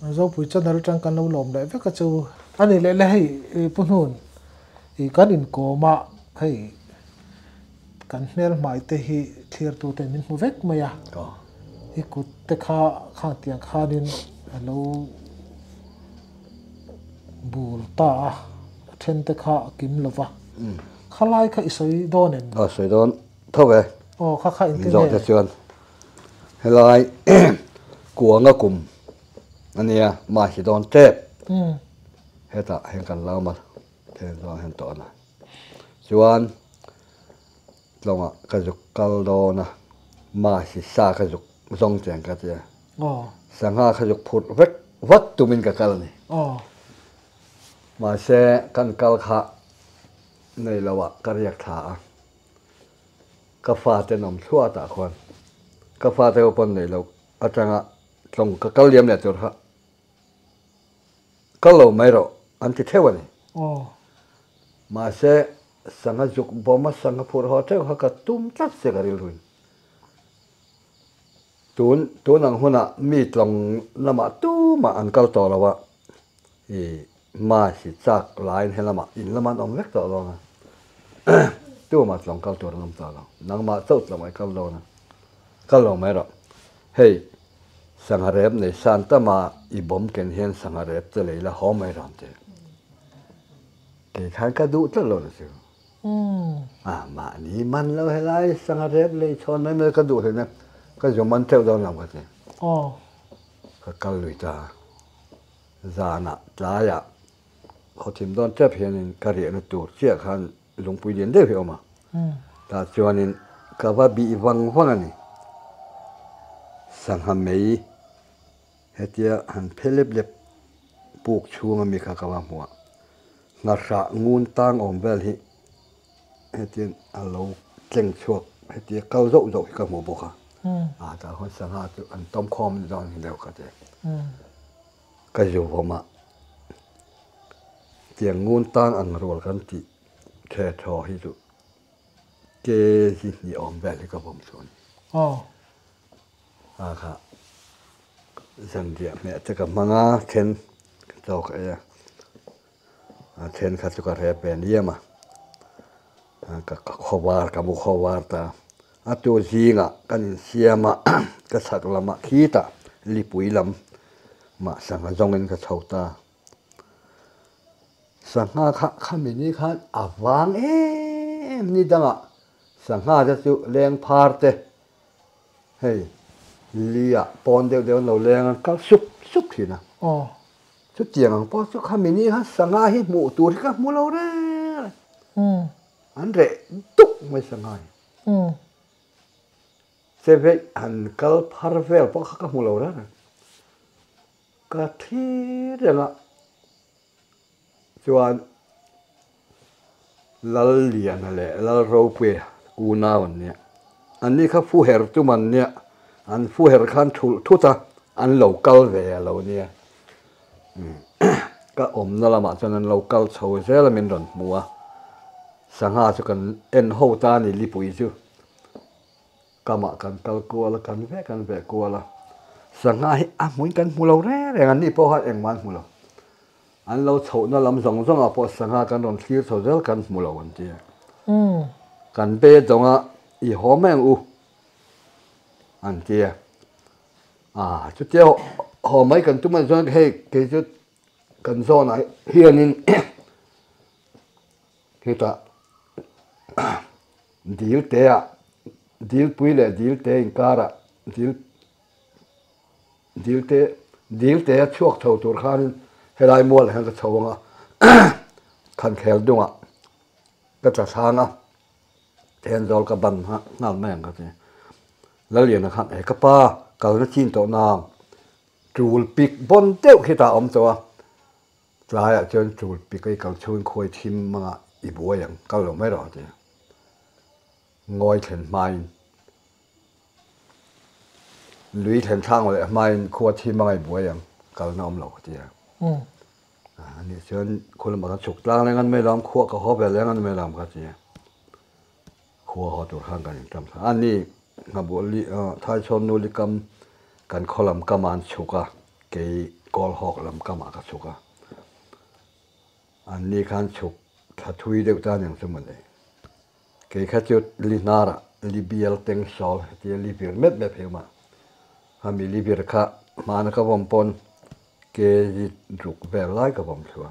Zopui channel atang kan lo lawm leh vek a chu. A ni leh le hei Pu Hnun i kan inkawm a hei kan hmel hmai te hi thlir tu ten min hmu vek mai a i kut te kha khang tiang khanin a lo bul ta a a then te kha a kim lo va khalai kha i sawi dawn em? A sawi dawn tho e. Aw kha kha engtin nge? Zawhte chuan Helai kuanga kum a nia, mahse dawn tep. Hetah hian kan lam a, then zawng hian tawh a na. Chuan tlawngah ka zuk kal dawn a, mahse sa ka zuk zawng chiang ka tia. Sangha ka zuk phurh vek vat tumin ka kal a ni. Mahse kan kal kha nei loah ka riak thla a. Ka fate an awm thluah tah khuan ka fate ho pawn neih loh atanga tlawng ka kal liam leh tur kha kal lo mai rawh an ti theuh a ni. Mahse sangha zuk bawm a sangha phurh haw theuh kha ka tum tlat se ka rilruin. Tun tun ang hunah mi tlawng lamah tumah an kal tawh lo a, i Masi chak laiin helamah in lama an awm vek tawh dawn a, tumah tlawng kal tur an awm tawh lo, nangmah chauh tlawng ai kal dawn a, kal lo mai rawh. Hei sangha rep nei san tama i bawm ken hian sangha rep te lei la haw mai rawh an ti. Kei khan ka duh tlat lo na chu. A mahni man lo helai sangha rep lei chhawn mai mai ka duh hlei na ka zu man teuh dawn lo ka ti. Ka kal lui ta a. Zanah tlaiah khawthim dawn tep hianin ka riahna tur chiah khan lungpui lian deuh hi a awm a, tah chuanin ka va bih vang vang a ni. Sangha mei hetia han phe lep lep puk chhunga mi kha ka va hmu a, nghahrah ngun tang awm vel hi hetiang a lo tleng chhuak hetia kal zauh zauh hi ka hmu bawk a, ah tah khuan sangha chu an tawm khawm ni dawn hi deuh ka ti. Ka zuhawm a, tiang ngun tang ang rual kan tih the thaw hi chu kg hnih awm vel hi ka vawm chu a ni. A kha zanriah hmeh te ka hmang a, then ka chaw ka ei a. A then kha chu ka rep ve niam a, ka khawvar ka mu khawvar ta. A tu zingah kan insiam a, ka chhak lamah khitah lipui lam mah sangha zawngin ka chho ta. Sangha kha khami ni khan a vang em ni dangah sangha te chu leng phar te hei liah pawn deuh deuh an lo leng a, kal sup sup thin a. Chutiang ang pawh chu khami ni khan sangha hi hmuh tur hi ka hmu lo reng reng. An reh duk mai sangha hi. Che veih han kal phar vel pawh kha ka hmu lo reng reng. Ka thi reng a chuan Lalliana leh Lalropuia unau an nia. Anni kha fuher tum an nia, an fuher khan thulh thut a, an lo kal ve a lo nia. Ka awmna lamah chuan an lo kal chho zel a min rawn hmu a, sangha chu kan en ho ta a ni lipui chu. Kamah kan kal kual a, kan veh kan veh kual a, sangha hi a hmuin kan hmu lo reng reng, anni pawh khan engmah an hmu lo. An lo chhohna lam zawng zawngah pawh sangha kan rawn thlir chho zel kan hmu lo an ti a. Kan be dawnga i haw mai ang u an ti a. Ah chutia haw mai kan tum anih chuan hei kei chu kan zawnah hianin hetah dil te ah dilpui leh dil te inkarah dil Dil te dil te a chhuak chho tur khanin helai mual ah hian ka chho ang a, Khankhel dungah ka tla thlang a, Thenzawl ka ban nghal mai ang ka ti. Laliana khan he ka pa kalna chin tawh nang tul pik bawn deuh khi tah a awm tawh a, tlaiah chuan tul pik a i kal chhungin khuai thim anga i buai ang kal lo mai rawh a ti. Ngawi thlen hmain Lui thlen thlang leh hmain khua thim a ngaihbuai ang, kalna awm lo ka ti a. Ani chuan khu lamah khan chhuk tlang leng an mai lo ang, khua ka haw ve leng an mai lo ang ka ti a. Khua haw tur khan kan intam thla. Ani Nghabuali Thaichhawn nu likam kan khaw lam kam ah an chhuk a, kei Kawlhawk lam kamah ka chhuk a. An ni khan chhuk thla thui deuh ta aniang chu mawle. Kei kha chu li hnarah li bial teng sawl hetia li vir mep mep hi awm a. Khami li vir kha hmana ka vawm pawn kg ruk vel lai ka vawm thlu a.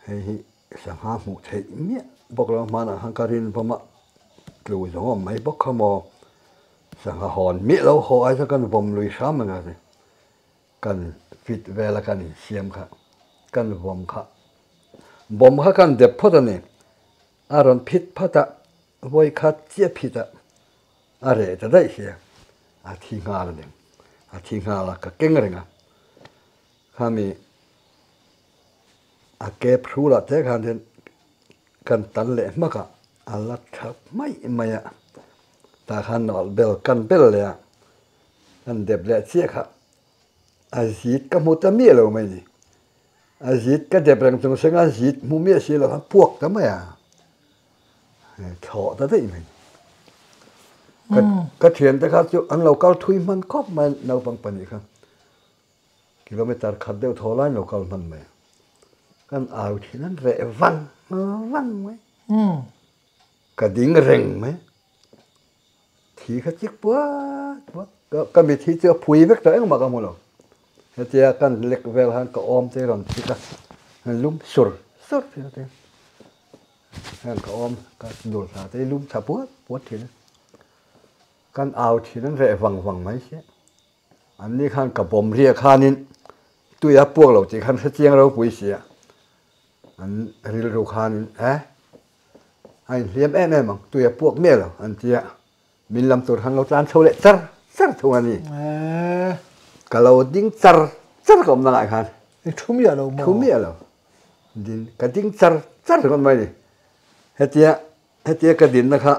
Hei hi sangha hmuh theih miah bawk lo hmanah khan ka rin vawm a tlu zawng awm mai bawk kha maw. Sangha hawn miah lo haw ai chuan kan vawm lui hram ang a ti. Kan fit vela kan insiam kha kan vawm kha bawm kha kan dep phawt a ni. A rawn phit phat a, vawi khat chiah phit a, a reh ta daih sia. A thi nghal a ni. A thi nghal a, ka keng reng a. Khami a ke phrulah te khan hian kan tan leh hmak a, a la tha mai mai a. Tah khan nawlh bel kan bel leh a, kan dep leh chiah kha a zit ka hmu ta miah lo mai ni. A zit ka dep reng chung seng a zit hmu miah si lo khan puak ta mai a, thlawh ta daih mai. Ka thiante kha chu an lo kal thui hman khawp mai naupang pahnih kha. Kilometer khat deuh thaw lai lo kal hman mai. Kan au thin an reh vang vang mai. Ka ding reng mai. Thi kha chik puat puat. Ka mit hi chu a phui vek tawh engmah ka hmu lo. Hetia kan lek vel khan ka awm te rawn thik a. Lum sur sur thin a ti. Heng ka awm ka dul thla te lum tha puat puat thin a. Kan au thin an reh vang vang mai sia. An ni khan ka bawm riah khanin tui a puak lo tih khan hrechiang ropui si a, an rilru khanin eh a inhliam em em ang, tui a puak miah lo an ti a, min lam tur khan lo tlan chho leh char char thung a ni. Ka lo ding char char ka awm na ngaiah khan. I thu miah lo maw? Thu miah lo. Din ka ding char char ringawt mai a ni. Hetia Hetia ka dinna kha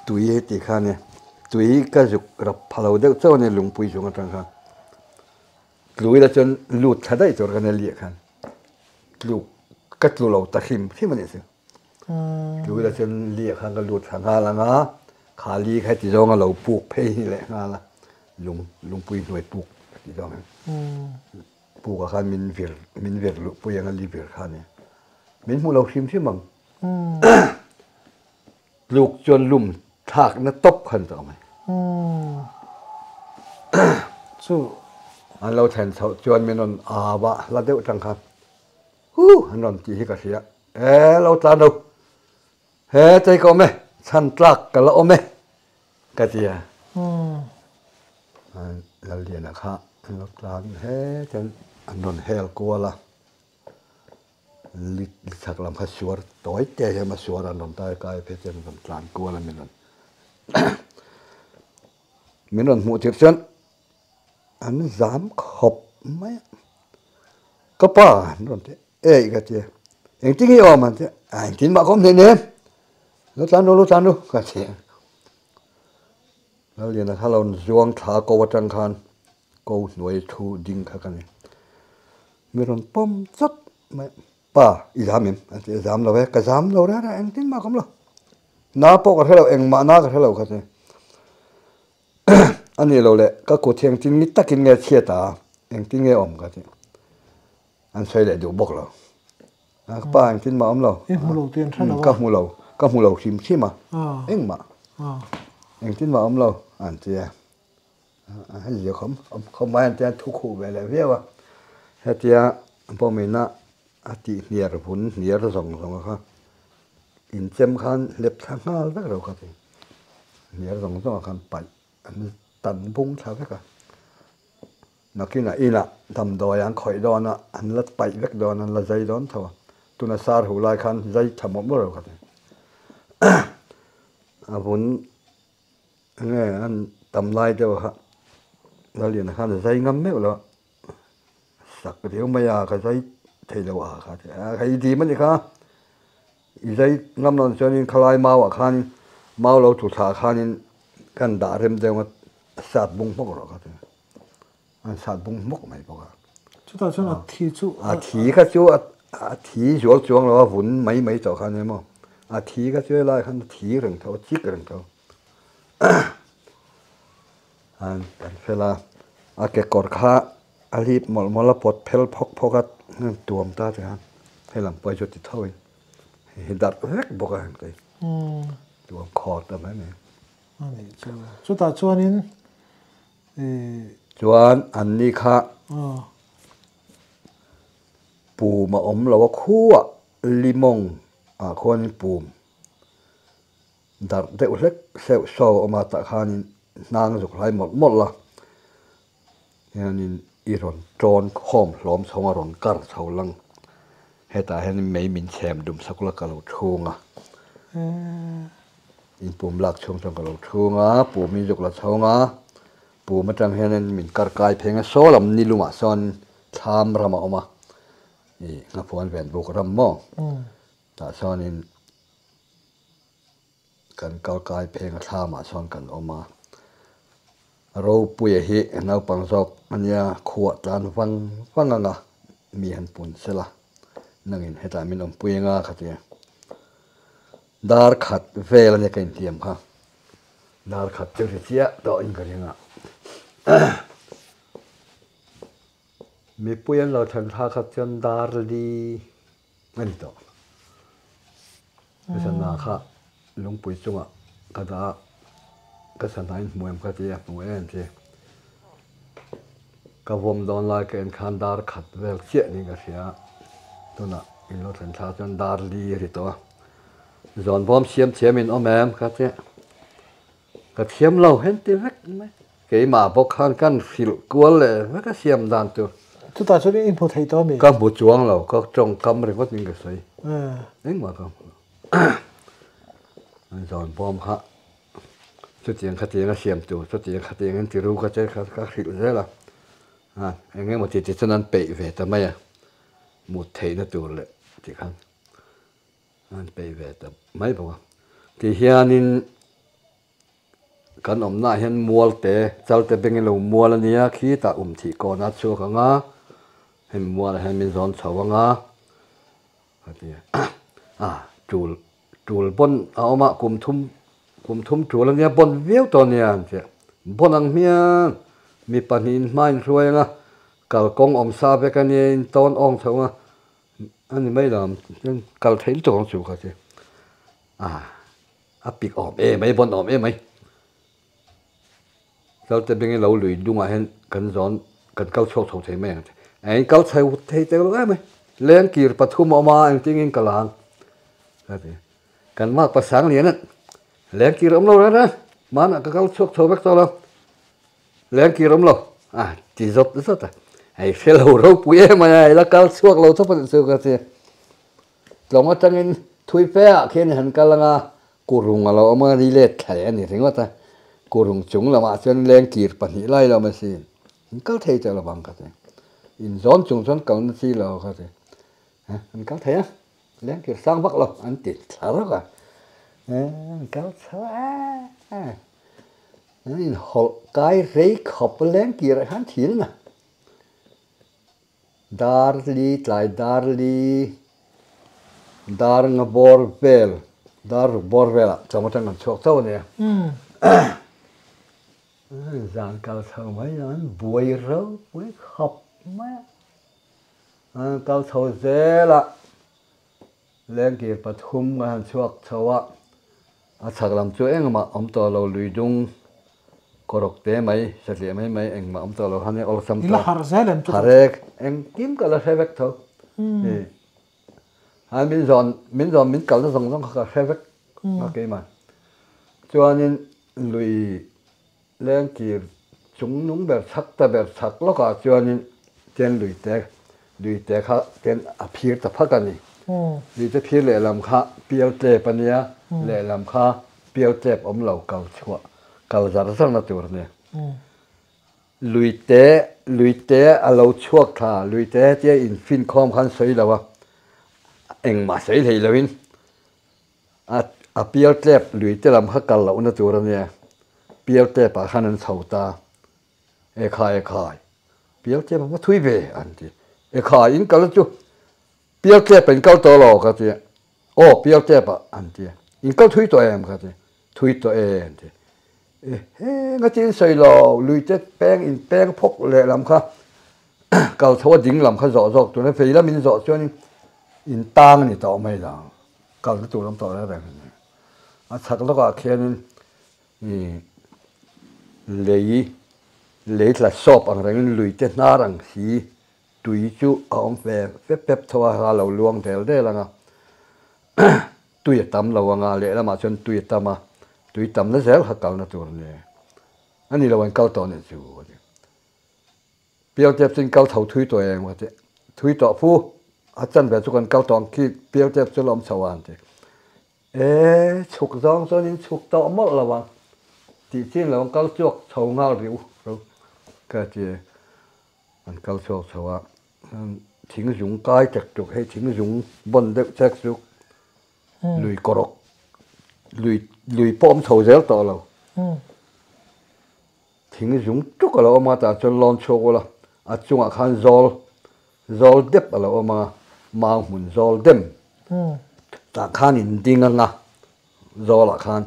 tui heti kha ania, tui ka zuk rap pha lo deuh chauh ania lungpui chung atang khan. Tlu ila chuan lut thla daih tur khan a liah khan tlu ka tlu lo ta hrim hrim a nih chu. Tlu ila chuan liah khan ka lut thla nghal ang a, kha li kha heti zawng a lo puk phei hi leh nghal a, lung lungpui hnuai puk heti zawng hian puk ah khan min vir min vir luh pui ang a li vir kha ania. Min hmu lo hrim hrim ang. Tluk chuan lum thlakna tawp khan ka awm a. Chu. An lo thlen chhoh chuan min rawn au a, hla deuh tang khan Huu an rawn tih hi ka hria. E lo tlan ro, he chei ka awm e, chhan tlak ka la awm e ka ti a. Lalliana kha an lo tlan he chuan an rawn hel kual a. Li chhak lam kha suar tawi te hian a suar an rawn tai kai phei chuan an rawn tlan kual a min rawn min rawn hmuh tirh chuan an zam khawp mai a ka pa an rawn ti ei ka ti a engtin nge i awm an ti a engtin mah ka awm hleinem lo tlan ru lo tlan ru ka ti a Lalliana kha lo zuang thla ko atang khan ko hnuai thu ding kha ka ni. Mi rawn pawm chawt mai, Pa, i zam em? A ti a, zam lo e, ka zam lo reng reng, engtin mah ka awm lo. Na pawh ka hre lo, engmah na ka hre lo kha chu. A nih lo le, ka kut hi engtin nge takin nge chhiat a, engtin nge awm ka ti. An sawi leh duh bawk lo. Ka pa engtin mah awm lo. I hmu lo tih an hre lo a. Ka hmu lo, ka hmu lo hrim hrim a, engmah. Engtin mah awm lo, an ti a. Hei zia khawm khawm mai an tia thu khuh ve leh viau a, hetia pawmina a tih hniar vun hniar zawng zawng a kha inchem khan hlep thla nghal vek lo kha ti hniar zawng zawng a khan paih an tan bung thla vek a, nakinah inah damdawi an khawih dawn a an la paih vek dawn an la zai dawn tho a, tuna sar huh lai khan zai tha mawlh mawlh lo kha ti a vun. Enge an tam lai deuh kha Laliana khan a zai ngam meuh lo a, sak riau mai a ka zai thei lo a kha ti a, hei dim a nih kha, i zai ngam lo chuanin khalai mau ah khanin mau lo thu thlah khanin kan dah rem deuh a sat bung hmawk rawh kha ti a, an sat bung hmawk mai bawk a. Chutah chuan a thi chu a thi kha chu a thi zual chuang lo a vun mai mai tawh kha nia maw, a thi kha chu helai khan a thi reng tho a chik reng tho. An kan fel a, a kekawr kha A hlip mawlh mawlh a pawt phel phawk phawk a tuam ta che khan hei lam pawh hi chu ti tho in hei hi darh vek bawk a heng te hi tuam khawr ta mai mai. A nih chu chutah chuanin ih. Chuan an ni kha pum a awm lo a khuah limawng ah khuanin pum darh deuh hlek seuh saw a awm a tah khanin hnang zuk hlai mawlh mawlh a. Hianin i rawn tawn khawm hlawm chhawng a rawn kar chho lang. Hetah hianin mei min chhem dum sak ula ka lo thung a. In pum lak chhung chuan ka lo thung a, pum in zuk la chhawng a. Pum atang hianin min kar kai pheng a, saw lam ni lumah sawn thlam ram a awm a, ih nghafuan ven buk ram maw? Tah chuanin Kan kal kai pheng a thlamah chuan kan awm a, Ropuia hi naupang zawk a nia, khuah tlan vang vang anga mi han pun sela, nangin hetah min awmpui anga kha tia dar khat vel a nia ka intiam kha, dar khat chu ri chiah tawh in ka ring a. Mipui an lo thlen thla khat chuan dar li a ni tawh. Ka sana kha lungpui chungah ka dah a, ka sana in hmu em ka ti a, hmu em che. Ka vawm dawn lai ka en khan dar khat vel chiah niin ka hria a, tunah in lo thlen thla chuan dar li a ri tawh a. Zawn bawm siam thiam in awm em ka ti a, ka thiam lo hen ti vek mai. Keimah bawk khan kan hrilh kual leh vek a siam dan tur. Chutah chuan i hmu thei tawh a mi? Ka hmu chuang lo, ka tawngkam ringawt in ka sawi. Engmah ka hmu lo. An zawn bawm kha chutiang khatiang a siam tur, chutiang khatiang in tiru kha che kha ka hrilh zel a. Eng emaw ti ti chuan an peih ve ta mai a, mut theihna tur leh tih khan an peih ve ta mai bawk a. Tihianin. Kan awmnaah hian mual te, chal te bengin lo mual a nia, khitah um thih kawn a chhuak ang a, hemi mualah hian min zawn chho ang a, a ti a, a tul tul bawn a awm a, kum thum kum thum tul a nia, bawn viau tawh a nia an ti a, bawn ang hmiang, mi pahnihin hma in hruai ang a, kalkawng awm sa vek a nia, in tawn awng chho ang a, a ni mai lo ang, kal theih lutuk ang chu ka ti a. A pik awm em mai, vawn awm em mai. Chalte bengin lo lui dungah hian kan zawn kan kal chhuak chho thei mai ang che. Eng kal chho thei tel lo em mai. Leng kir pathum a awm a, engtin in ka la ang. Ka ti. Kan mak pasang lian a, leng kir awm lo reng reng. Hmanah ka kal chhuak chho vek tawh lo. Leng kir awm lo. A ti zawt zawt a. Hei hre lo ropui em mai a, hei la kal chhuak lo chawp a nih chu ka ti. Tlawng atangin thui fe ah khian i han kal anga kurung a lo awm a, ni let thla leh a ni ringawt a. Kurung chung lamah chuan leng kir pahnih lai lo mai sin. In kal thei tawh lovang ka ti. In zawn chung chuan kalna chi lo ka ti. An kal thei a, leng kir sang vak lo an ti thla rawk a. An kal chho a, an inhawlh kai rei khawp leng kirah khan thin a. Darli, tlai darli, dar nga bawr vel, dar ruk bawr velah chawm atang kan chhuak chauh a nia. Zan kal chho mai an buai ropui khawp mai a. An kal chho zel a, lengkir pathum kan han chhuak chho a, a chhak lam chu engmah awm tawh lo lui dung kawrawk te mai, satliah mai mai engmah awm tawh lo khan awlsam tawh. I la harh zel em chu? Harh e, engkim ka la hre vek tho. A min zawn, min zawn min kalna zawng zawng kha ka hre vek a keimah. Chuanin lui Lengkir chung nung ber chhak ta ber chhak lawkah chuanin ten luite luite kha ten a phir ta phak a ni. Luite phir lehlam kha pial tlep a nia, lehlam kha pial tlep awm lo kal chhuah kal zar zarna tur a ni. Luite luite a lo chhuak thla, luite hetia infinkhawm khan sawi lo a, engmah sawi hlei loin A pial tlep lui te lam kha kal lohna tur a nia, pial tlep ah khan an chho ta, Ekhai ekhai, pial tlep a va thui ve an ti, Ekhai in kal chu pial tlep ah in kal tawh lo ka ti a, aw pial tlep ah an ti a, in kal thui tawh em ka ti, thui tawh e an ti, ehe nga tin sawi lo lui te peng in peng phawk lehlam kha. Kal chho a ding lam kha zawh zawk tur a vei lam in zawh chuan in tang a ni tawh mai lo kal na tur awm tawh reng reng a ni. A chhak lawkah khianin ih lei lei tla sawp ang rengin lui te hnar ang si tui chu a awm ve fep fep tho a a lo luang del del ang a tui a tam lo ang a lehlamah chuan tui a tam a tui tamna zel kha kalna tur a ni a ni lo an kal tawh a nih chu a ti. Pial tep chu in kal chho thui tawh eng a ti. Thui tawh fu, a chan ve chu kan kal tawh ang khi pial tep chu la awm chho a an ti. E, chhuk zawng chuan in chhuk tawh mawlh lo ang tih chin lo an kal chhuak chho nghal rih u ro ka ti. An kal chhuak chho a, thing zung kai tek tuk hei thing zung bawn deuh chek chu lui kawrawk lui lui pawh awm chho zel tawh lo. Thing zung tuk a lo awm a, tah chuan lawn chhuak ula, a chungah khan zawl, zawl dep a lo awm a, mau hmun zawl dem. Tah khan in ding ang a, zawlah khan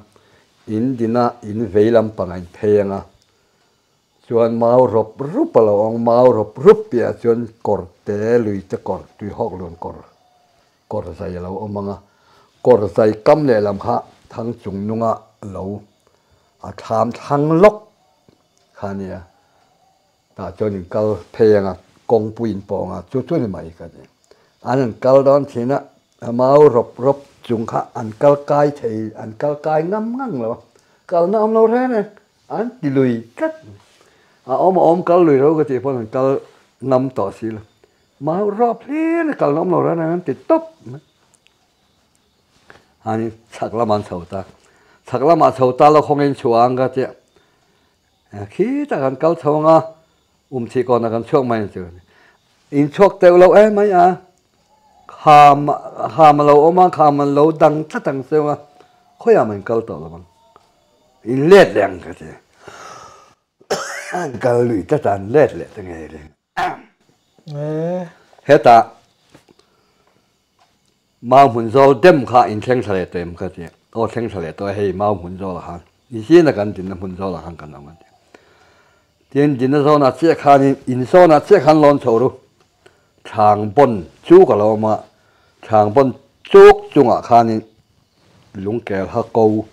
in din a, in vei lampang a in phei ang a, chuan mau rawp rup a lo awm, mau rawp rup piahah chuan kawr te, lui te kawr, tui hawk luan kawr, kawr zai a lo awm ang a, kawr zai kam lehlam kha thang chung nunga lo A thlam thlang lawk kha nia, tah chuan in kal phei anga kawngpui in pawh anga chu chu ni mai ka ti. An an kal dawn thin a, a mau rawp rawp chung kha an kal kai thei, an kal kai ngam ngang lo a, kalna awm lo reng reng, an ti lui tlat. A awm a awm kal lui ro ka tih pawn an kal ngam tawh si lo. Mau rawp hlir a kalna awm lo reng reng an ti tawp mai. Ani chhak lamah an chho ta. Chhak lamah chho ta lo khawngin chhuah ang ka tia. Khi tak an kal chho anga um thih kawnah kan chhuak mai ang chu. In chhuak teuh lo em mai a. Kham kham a lo awm a, kham an lo dang tlat ang cheu a. Khawiah mah in kal tawh lo ang. In let leh ang ka ti. An kal lui tlat a, an let leh ta ngei reng. Hetah Mau hmun zawl dem kha in thleng thla leh tawh em ka ti a, aw thleng thla leh tawh e hei mau hmun zawlah khan i zina kan dinna hmun zawlah khan kan awm a ti. Tin dinna zawnah chiah khanin in zawnah chiah khan lawn chho ru, thlang bawn chuk a lo awm a, thlang bawn chuk chungah khanin lungkel ha ko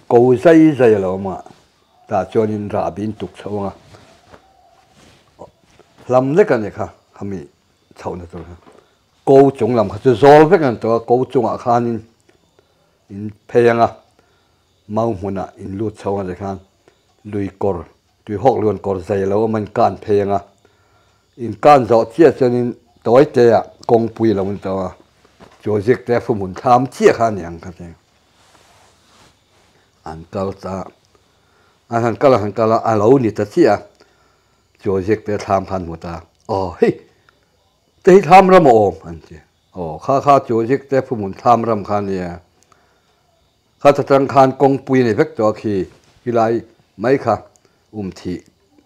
ko zai zai a lo awm a, tah chuanin rahbi in tuk chho ang a, hlam lek a ni kha khami chhohna tur kha. Ko chung lam kha chu zawl vek an tawh a, ko chungah khanin in phei ang a, mau hmunah in lut chho ang tikhan lui kawr, tui hawk luan kawr zai lo awm a in kan phei ang a, in kan zawh chiah chuanin tawi te ah kawngpui a lo ni tawh a, chu zik te fumhmun thlam chiah kha a ni ang kha ti. An kal ta, an han kal a han kal a, a lo ni ta chiah a, chu zik te thlam kha an hmu ta, aw hei Te hi thlam ram a awm an ti. Aw, kha kha chu zik te phumun thlam ram kha nia. Kha ta tang khan kawngpui a ni vek tawh a khi helai mai kha um thih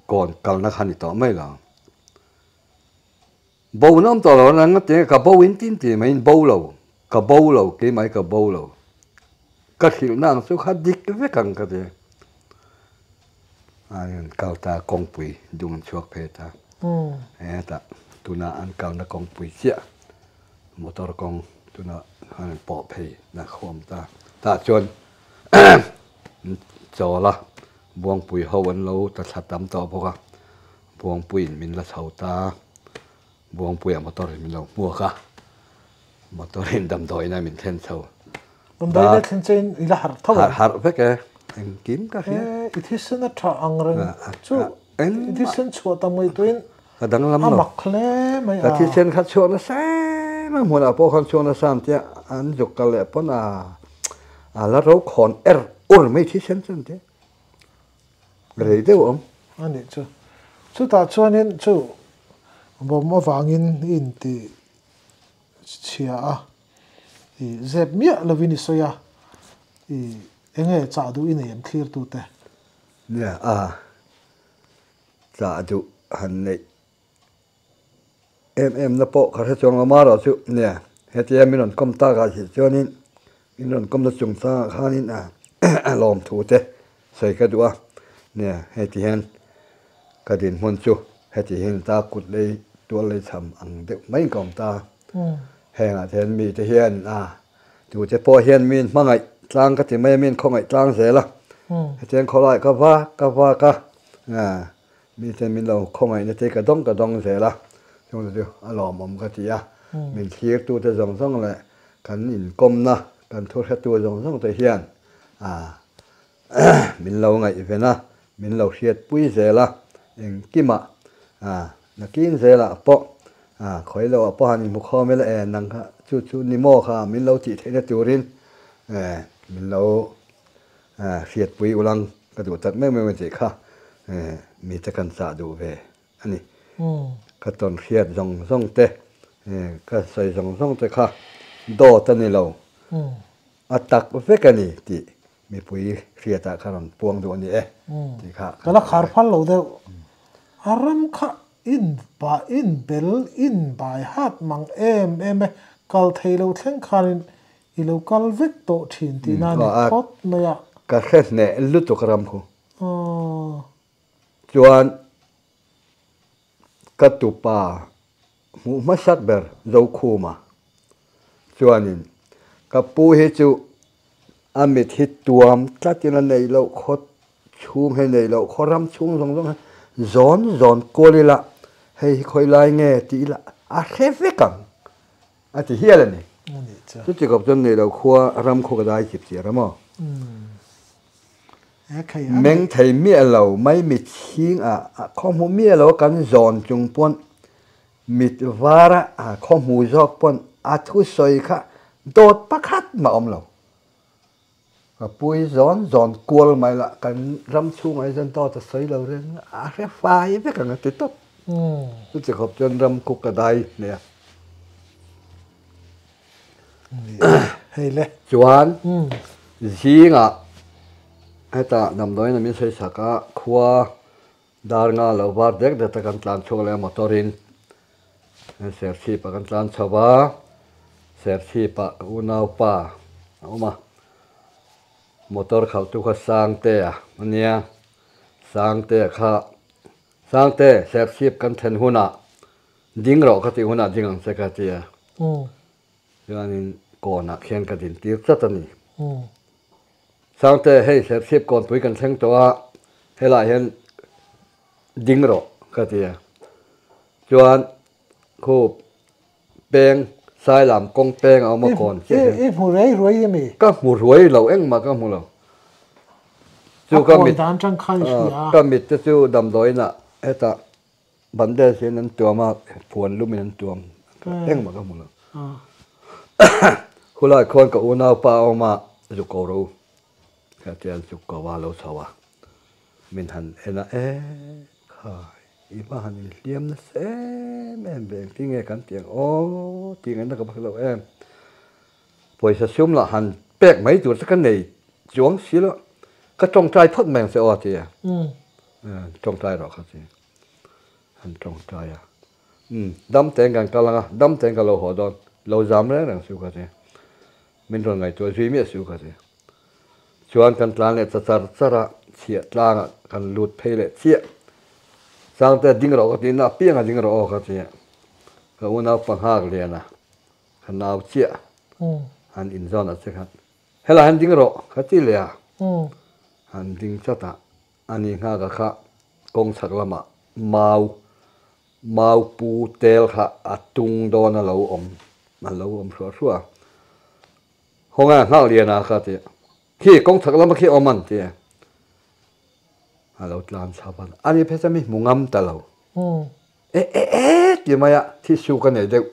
kawn kalna kha ni tawh mai lo. Bo na awm tawh lo a nang ati ka bo in tin ti mai in bo lo, ka bo lo keimah hi ka bo lo. Ka hrilhna ang chu kha dik vek ang ka ti. A an kal ta kawngpui dung an chhuak phei ta. Hetah tuna an kalna kawngpui chiah motor kawng tuna khan an pawh phei na khawm ta. Tah chuan chawl a Buangpui ho an lo ta thla tam tawh bawk a, Buangpuiin min la chho ta. Buangpuia motor in min lo hmuak a, motor in damdawiin a min thlen chho. Damdawiin a thlen che in i la harh tho em? Harh vek e, engkim ka hria. E, i thisen a tha ang reng chu, i thisen chhuah tam ngaihtuahin ka danglam lo. A mak hle mai a. Ka thisen kha chhuah nasa em a, hmunah pawh khan chhuah nasa an tia, an zuk kal leh pawn a, a la ro khawn er ur mai thisen chu an tia. Rei deuh awm. A nih chu. Chutah chuanin chu bawm avangin i inti chhia a, i zep miah lovin i sawi a, i enge chah duh i nei em thlirtute? Nia a, chah duh han neih em em na pawh ka hre chuang lo marawh chu nia hetia min rawn kawm tak ah chuanin min rawn kawmna chungchangah khanin a lawmthu te sawi ka duh a nia heti hian ka dinhmun chu heti hian ta kut lei. Tual lei cham ang deuh mai in ka awm ta. Hengah te hian mite hian a tute pawh hian min hmangaih tlang ka ti mai a, min khawngaih tlang zel a. Hetiang khawlai ka vak ka vak a, mite min lo khawngaihna te ka dawng ka dawng zel a, chungte chu a lawmawm ka ti a. Min thlirtute zawng zawng leh kan inkawmna kan thu hretu zawng zawng te hian a min lo ngaihven a, min lo hriatpui zel a, engkimah nakin zelah pawh khawi loah pawh han inhmu khawm ila e nang kha chu chu ni maw kha min lo tih theihna turin min lo hriatpui ulang ka duh tak meuh meuh a tih kha mite kan chah duh ve a ni. Ka tawn hriat zawng zawng te, ka sawi zawng zawng te kha dawt a ni lo, a tak vek a ni tih mipui hriatah kha rawn puang duh a ni e tih kha. Ka la khar phal lo deuh. A ram kha in ba in bel in bai hat mang em em e, kal thei lo thleng khanin i lo kal vek tawh thin tihna a ni phawt mai a. Ka hre hneh lutuk ram khu. Chuan ka tupa hmuh hmasak ber Zokhuma chuanin ka pu hi chu a mit hi tuam tlatin a neih loh khaw chhung hi neih loh khaw ram chhung zawng zawng hi zawn zawn kual ila hei hi khawi lai nge tih ila a hre vek ang a ti hial a ni. Chuti khawp chuan neih loh khua ram khu ka dai chip chiar a maw? Meng thei miah lo mai mit chhing ah khaw hmu miah lo kan zawn chung pawn mit var a khaw hmu zawk pawn a thusawi kha dawt pakhat mah awm lo. Ka pui zawn zawn kual mai lah kan ram chhungah hi chuan dawt a sawi lo reng a hre fai vek ang a ti tawp. Chuti khawp chuan ram khu ka dai hle a. Chuan zingah hetah damdawiin a min sawi sak a, khua dar nga lo var dek dek ta kan tlan chhuak leh a motor in Serchhip ah kan tlan chho a, Serchhip ah ka unaupa a awm a, motor khalh tu kha Sangtea a nia, Sangtea kha Sangte Serchhip kan thlen hunah Ding rawh ka tih hunah ding ang che ka ti a. Chuanin kawnah khian ka din tir tlat a ni. Sangte, hei Serchhip kawnpui kan thleng tawh a, helaiah hian ding rawh ka ti a. Chuan khu peng Sailam kawng peng a awm a kawn chiah hian. I hmu rei ruai em i? Ka hmu ruai lo, engmah ka hmu lo. Chu ka mit, ka mit te chu damdawiinah hetah Bandage in an tuam a, puan lum in an tuam. Engmah ka hmu lo. Khulai khuan ka unaupa a awm a, zuk ko rawh u. Kha tian zuk ko a lo chho a. Min han en a, e khai, i va han inhliam nasa em em ve, engtin nge kan tih ang aw tih ngaihna ka va hre lo em. Pawisa sum lah han pek mai tur che ka nei chuang si lo, ka tawngtai phawt mai ang che aw a ti a. Tawngtai rawh kha ti. An tawngtai a. Umm, dam tein kan kal ang a, dam tein ka lo haw dawn. Lo zam reng reng suh ka ti. Min rawn ngaihtuah zui miah suh ka ti. Chuan kan tlan leh ta char char a, chhiah tlangah kan lut phei leh chiah. Sangte ding rawh ka ti, na pianga ding rawh aw ka ti a. Ka unau panghak lian a, ka nau chiah. An inzawn ah che khan, Helai han ding rawh ka ti leh a. Han ding chat a. A ni nghaka kha kawng chhak lamah mau, mau pu tel kha a tung dawn a lo awm, a lo awm hruah hruah a. Hawngai a nghak lian a kha ti a, khi kawng chhak lama khi awm an ti a, a lo tlan chhap a, a ni phei chuan mi hmu ngam ta lo. E e e ti mai a, thisu ka nei deuh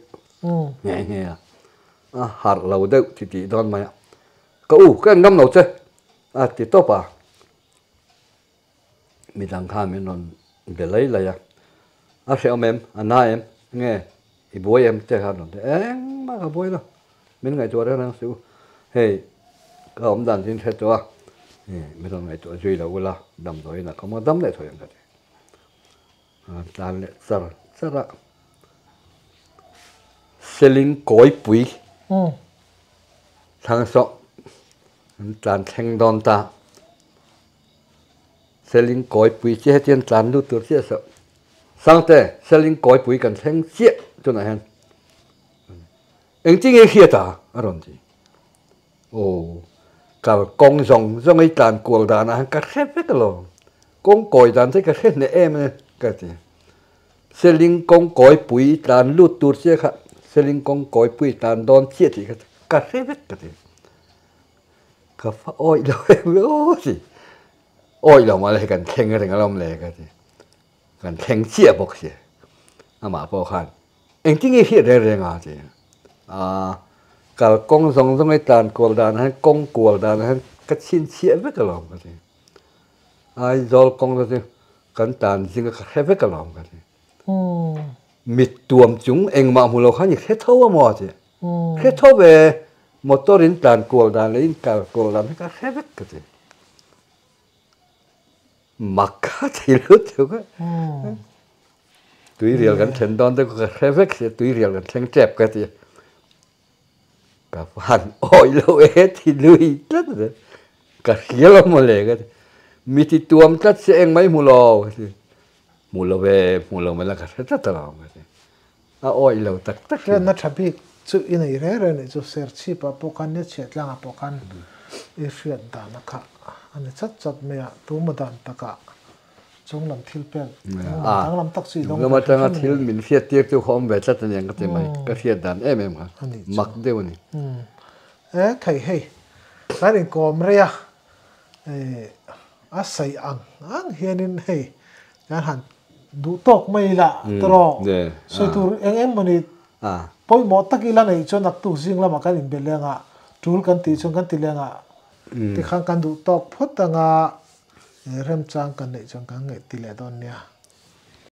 nghe nghe a, a harh lo deuh ti tih dawn mai a, ka u ka en ngam lo che a ti tawp a. Midang khan min rawn be lai lai a, a hrehawm em, a na em, nge i buai em te khan rawn ti engmah ka buai lo, min ngaihtuah reng reng suh u, hei ka awm dan chin hre tawh a, min rawn ngaihtuah zui lo ula damdawiin a ka awm a dam leh thawi ang ka ti. A tlan leh char char a, Seling kawipui thlang sawh an tlan thleng dawn ta. Seling kawipui chiah hetiang tlan lut tur chiah sawh. Sangte, Seling kawipui kan thleng chiah tunah hian engtin nge hriat a? a rawn ti. Aw, kal kawng zawng zawng i tlan kual danah hian ka hre vek alawm. Kawng kawi dan te ka hre hneh em a ka ti. Seling kawng kawipui tlan lut tur chiah kha Seling kawng kawipui tlan dawn chiah tih kha ka hre vek ka ti. Ka fa awih lo em aw ti. Awih lo mah hei kan thleng reng alawm le ka ti. Kan thleng chiah bawk si. Amah pawh khan engtin nge hriat reng reng a ti. Aa kal kawng zawng zawng i tlan kual dan hian kawng kual dan hian ka chhinchhiah vek alawm ka ti. Aizawl kawng te chu kan tlan zing a ka hre vek alawm ka ti. Mit tuam chung engmah hmu lo khan i hre tho a maw a ti. Hre tho ve motor in tlan kual dan leh in kal kual dan hi ka hre vek ka ti. Mak kha ti lutuk a. Tuirial kan thlen dawn te ka hre vek sia tuirial kan thleng tep ka ti. Ka han awih lo e ti lui tlat a ka hria lo maw le ka ti. Mi ti tuam tlat sia eng mai hmu lo ka ti. Hmu lo ve hmu lo mai la ka hre tlat alawm ka ti. A awih lo tak tak hi. Hriatna tha bik chu i nei reng reng nih chu Serchhip ah pawh khan Niachhiah tlang ah pawh khan i hriat dan a kha a ni chat chat mai a, tuma dan takah chunglam thil pek danglam tak chu i dawng ve hrim hrim a ni. Thil min hriat tir chu kha awm ve tlat a ni ang ka ti mai, ka hriat dan em em kha mak deuh a ni. E thei hei kan inkawm rei a, a saih ang ang hianin hei kan han Duh tawk mai ila tawh sawi tur eng eng mawni pawimawh tak ila neih chuan naktuk zing lamah kan inbe leng a, tul kan tih chuan kan ti leng a, tikhan kan duh tawk phawt anga remchang kan neih chuan kan ngaih ti leh dawn nia.